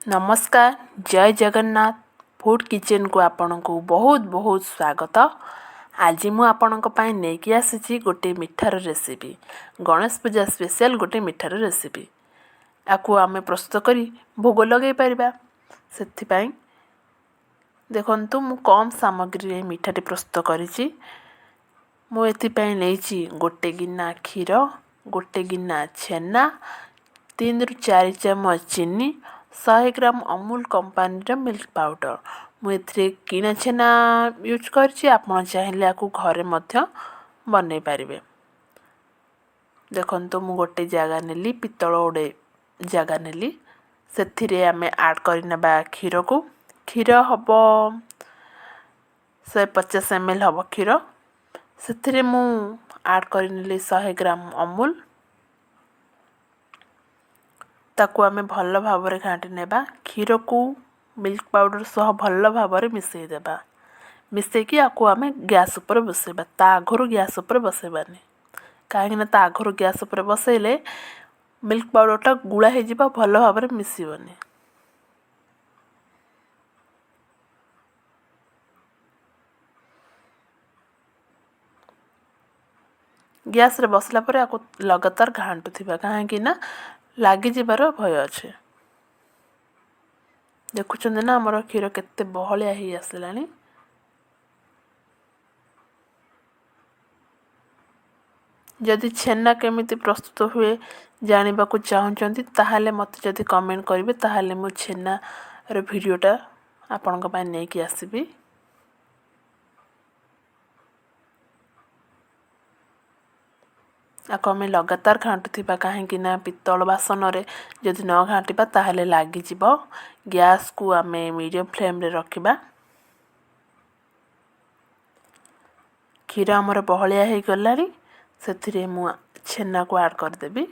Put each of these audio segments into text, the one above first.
ନମସ୍କାର, ଜୟ ଜଗନ୍ନାଥ। ଫୁଡ଼୍ କିଚେନ୍କୁ ଆପଣଙ୍କୁ ବହୁତ ବହୁତ ସ୍ୱାଗତ। ଆଜି ମୁଁ ଆପଣଙ୍କ ପାଇଁ ନେଇକି ଆସିଛି ଗୋଟେ ମିଠାର ରେସିପି, ଗଣେଶ ପୂଜା ସ୍ପେଶିଆଲ୍ ଗୋଟେ ମିଠାର ରେସିପି। ଆକୁ ଆମେ ପ୍ରସ୍ତୁତ କରି ଭୋଗ ଲଗାଇ ପାରିବା। ସେଥିପାଇଁ ଦେଖନ୍ତୁ, ମୁଁ କମ୍ ସାମଗ୍ରୀରେ ମିଠାଟି ପ୍ରସ୍ତୁତ କରିଛି। ମୁଁ ଏଥିପାଇଁ ନେଇଛି ଗୋଟେ ଗିନା କ୍ଷୀର, ଗୋଟେ ଗିନା ଛେନା, 3ରୁ 4 ଚାମଚ ଚିନି, 100 ଗ୍ରାମ ଅମୁଲ କମ୍ପାନୀର ମିଲ୍କ ପାଉଡ଼ର। ମୁଁ ଏଥିରେ କିଣା ଛେନା ୟୁଜ୍ କରିଛି, ଆପଣ ଚାହିଁଲେ ଆକୁ ଘରେ ମଧ୍ୟ ବନେଇ ପାରିବେ। ଦେଖନ୍ତୁ, ମୁଁ ଗୋଟେ ଜାଗା ନେଲି, ପିତ୍ତଳ ଗୋଟେ ଜାଗା ନେଲି। ସେଥିରେ ଆମେ ଆଡ଼୍ କରିନେବା କ୍ଷୀରକୁ। କ୍ଷୀର ହେବ 150 ଏମ୍ ଏଲ୍ ହେବ କ୍ଷୀର। ସେଥିରେ ମୁଁ ଆଡ଼୍ କରିନେଲି 100 ଗ୍ରାମ ଅମୁଲ। ତାକୁ ଆମେ ଭଲ ଭାବରେ ଘାଣ୍ଟି ନେବା। କ୍ଷୀରକୁ ମିଲ୍କ ପାଉଡ଼ର ସହ ଭଲ ଭାବରେ ମିଶାଇ ଦେବା। ମିଶାଇକି ଆକୁ ଆମେ ଗ୍ୟାସ୍ ଉପରେ ବସାଇବା। ତା ଆଗରୁ ଗ୍ୟାସ୍ ଉପରେ ବସାଇବାନି, କାହିଁକିନା ତା ଆଗରୁ ଗ୍ୟାସ୍ ଉପରେ ବସାଇଲେ ମିଲ୍କ ପାଉଡ଼ରଟା ଗୁଳା ହେଇଯିବ, ଭଲ ଭାବରେ ମିଶିବନି। ଗ୍ୟାସ୍ରେ ବସିଲା ପରେ ଆକୁ ଲଗାତାର ଘାଣ୍ଟୁଥିବା, କାହିଁକି ନା ଲାଗିଯିବାର ଭୟ ଅଛି। ଦେଖୁଛନ୍ତି ନା, ଆମର କ୍ଷୀର କେତେ ବହଳିଆ ହେଇ ଆସିଲାଣି। ଯଦି ଛେନା କେମିତି ପ୍ରସ୍ତୁତ ହୁଏ ଜାଣିବାକୁ ଚାହୁଁଛନ୍ତି, ତାହେଲେ ମୋତେ ଯଦି କମେଣ୍ଟ କରିବେ, ତାହେଲେ ମୁଁ ଛେନାର ଭିଡ଼ିଓଟା ଆପଣଙ୍କ ପାଇଁ ନେଇକି ଆସିବି। ଆକୁ ଆମେ ଲଗାତାର ଘାଣ୍ଟୁଥିବା, କାହିଁକି ନା ପିତ୍ତଳ ବାସନରେ ଯଦି ନ ଘାଣ୍ଟିବା ତାହେଲେ ଲାଗିଯିବ। ଗ୍ୟାସ୍କୁ ଆମେ ମିଡ଼ିୟମ୍ ଫ୍ଲେମ୍ରେ ରଖିବା। କ୍ଷୀର ଆମର ବହଳିଆ ହେଇଗଲାଣି, ସେଥିରେ ମୁଁ ଛେନାକୁ ଆଡ଼୍ କରିଦେବି।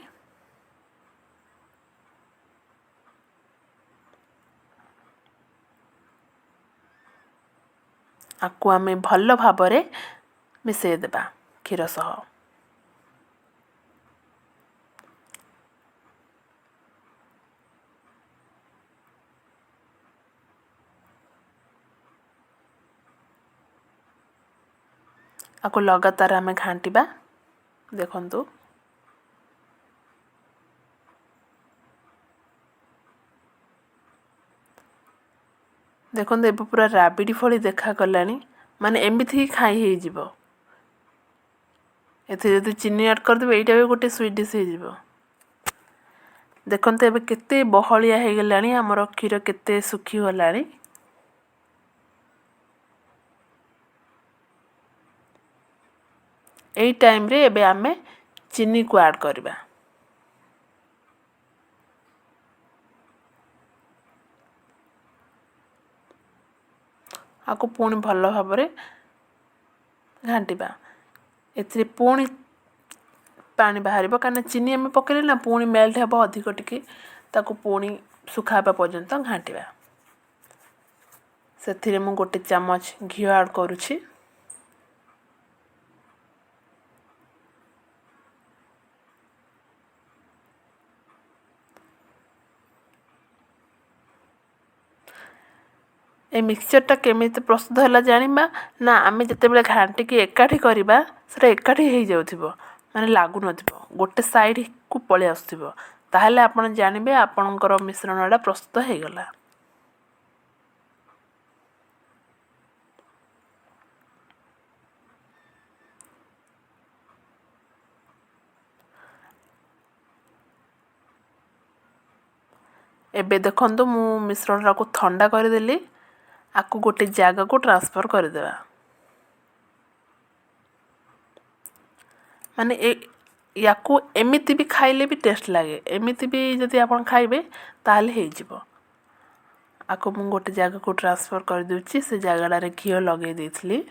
ଆକୁ ଆମେ ଭଲ ଭାବରେ ମିଶାଇ ଦେବା କ୍ଷୀର ସହ। ଆକୁ ଲଗାତାର ଆମେ ଘାଣ୍ଟିବା। ଦେଖନ୍ତୁ, ଦେଖନ୍ତୁ, ଏବେ ପୁରା ରାବିଡ଼ି ଭଳି ଦେଖାଗଲାଣି, ମାନେ ଏମିତି ହିଁ ଖାଇ ହେଇଯିବ। ଏଥିରେ ଯଦି ଚିନି ଆଡ଼୍ କରିଦେବେ, ଏଇଟା ବି ଗୋଟେ ସୁଇଟ୍ ଡିସ୍ ହେଇଯିବ। ଦେଖନ୍ତୁ, ଏବେ କେତେ ବହଳିଆ ହେଇଗଲାଣି ଆମର କ୍ଷୀର, କେତେ ଶୁଖିଗଲାଣି। ଏଇ ଟାଇମ୍ରେ ଏବେ ଆମେ ଚିନିକୁ ଆଡ଼୍ କରିବା। ଆକୁ ପୁଣି ଭଲ ଭାବରେ ଘାଣ୍ଟିବା। ଏଥିରେ ପୁଣି ପାଣି ବାହାରିବ, କାହିଁକିନା ଚିନି ଆମେ ପକାଇଲେ ନା, ପୁଣି ମେଲ୍ଟ ହେବ ଅଧିକ ଟିକେ। ତାକୁ ପୁଣି ଶୁଖା ହେବା ପର୍ଯ୍ୟନ୍ତ ଘାଣ୍ଟିବା। ସେଥିରେ ମୁଁ ଗୋଟେ ଚାମଚ ଘିଅ ଆଡ଼୍ କରୁଛି। ଏ ମିକ୍ସଚର୍ଟା କେମିତି ପ୍ରସ୍ତୁତ ହେଲା ଜାଣିବା ନା, ଆମେ ଯେତେବେଳେ ଘାଣ୍ଟିକି ଏକାଠି କରିବା, ସେଟା ଏକାଠି ହେଇଯାଉଥିବ, ମାନେ ଲାଗୁନଥିବ, ଗୋଟେ ସାଇଡ଼କୁ ପଳେଇ ଆସୁଥିବ, ତାହେଲେ ଆପଣ ଜାଣିବେ ଆପଣଙ୍କର ମିଶ୍ରଣଟା ପ୍ରସ୍ତୁତ ହେଇଗଲା। ଏବେ ଦେଖନ୍ତୁ, ମୁଁ ମିଶ୍ରଣଟାକୁ ଥଣ୍ଡା କରିଦେଲି। ଆକୁ ଗୋଟେ ଜାଗାକୁ ଟ୍ରାନ୍ସଫର୍ କରିଦେବା। ମାନେ ଏ ୟାକୁ ଏମିତି ବି ଖାଇଲେ ବି ଟେଷ୍ଟ ଲାଗେ, ଏମିତି ବି ଯଦି ଆପଣ ଖାଇବେ ତାହେଲେ ହେଇଯିବ। ଆକୁ ମୁଁ ଗୋଟେ ଜାଗାକୁ ଟ୍ରାନ୍ସଫର୍ କରିଦେଉଛି। ସେ ଜାଗାଟାରେ ଘିଅ ଲଗାଇ ଦେଇଥିଲି।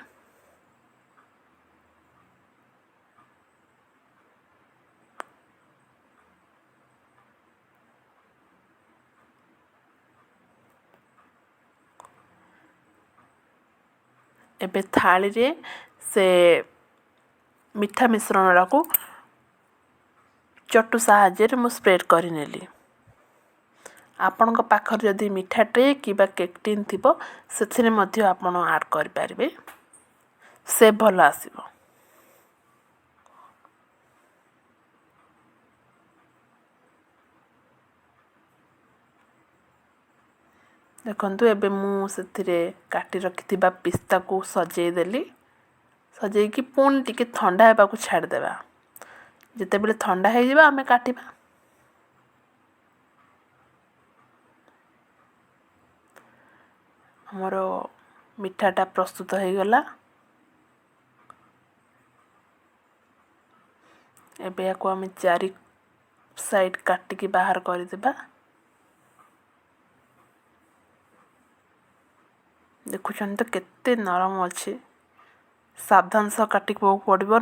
ଏବେ ଥାଳିରେ ସେ ମିଠା ମିଶ୍ରଣଟାକୁ ଚଟୁ ସାହାଯ୍ୟରେ ମୁଁ ସ୍ପ୍ରେଡ଼୍ କରିନେଲି। ଆପଣଙ୍କ ପାଖରେ ଯଦି ମିଠା ଟ୍ରେ କିମ୍ବା କେକ୍ ଟିନ୍ ଥିବ, ସେଥିରେ ମଧ୍ୟ ଆପଣ ଆଡ଼୍ କରିପାରିବେ, ସେପ୍ ଭଲ ଆସିବ। ଦେଖନ୍ତୁ, ଏବେ ମୁଁ ସେଥିରେ କାଟି ରଖିଥିବା ପିସ୍ତାକୁ ସଜେଇ ଦେଲି। ସଜେଇକି ପୁଣି ଟିକେ ଥଣ୍ଡା ହେବାକୁ ଛାଡ଼ିଦେବା। ଯେତେବେଳେ ଥଣ୍ଡା ହେଇଯିବ, ଆମେ କାଟିବା। ଆମର ମିଠାଟା ପ୍ରସ୍ତୁତ ହେଇଗଲା। ଏବେ ୟାକୁ ଆମେ ଚାରି ସାଇଡ଼୍ କାଟିକି ବାହାର କରିଦେବା। ଦେଖୁଛନ୍ତି ତ, କେତେ ନରମ ଅଛି। ସାବଧାନ ସହ କାଟିବାକୁ ପଡ଼ିବ।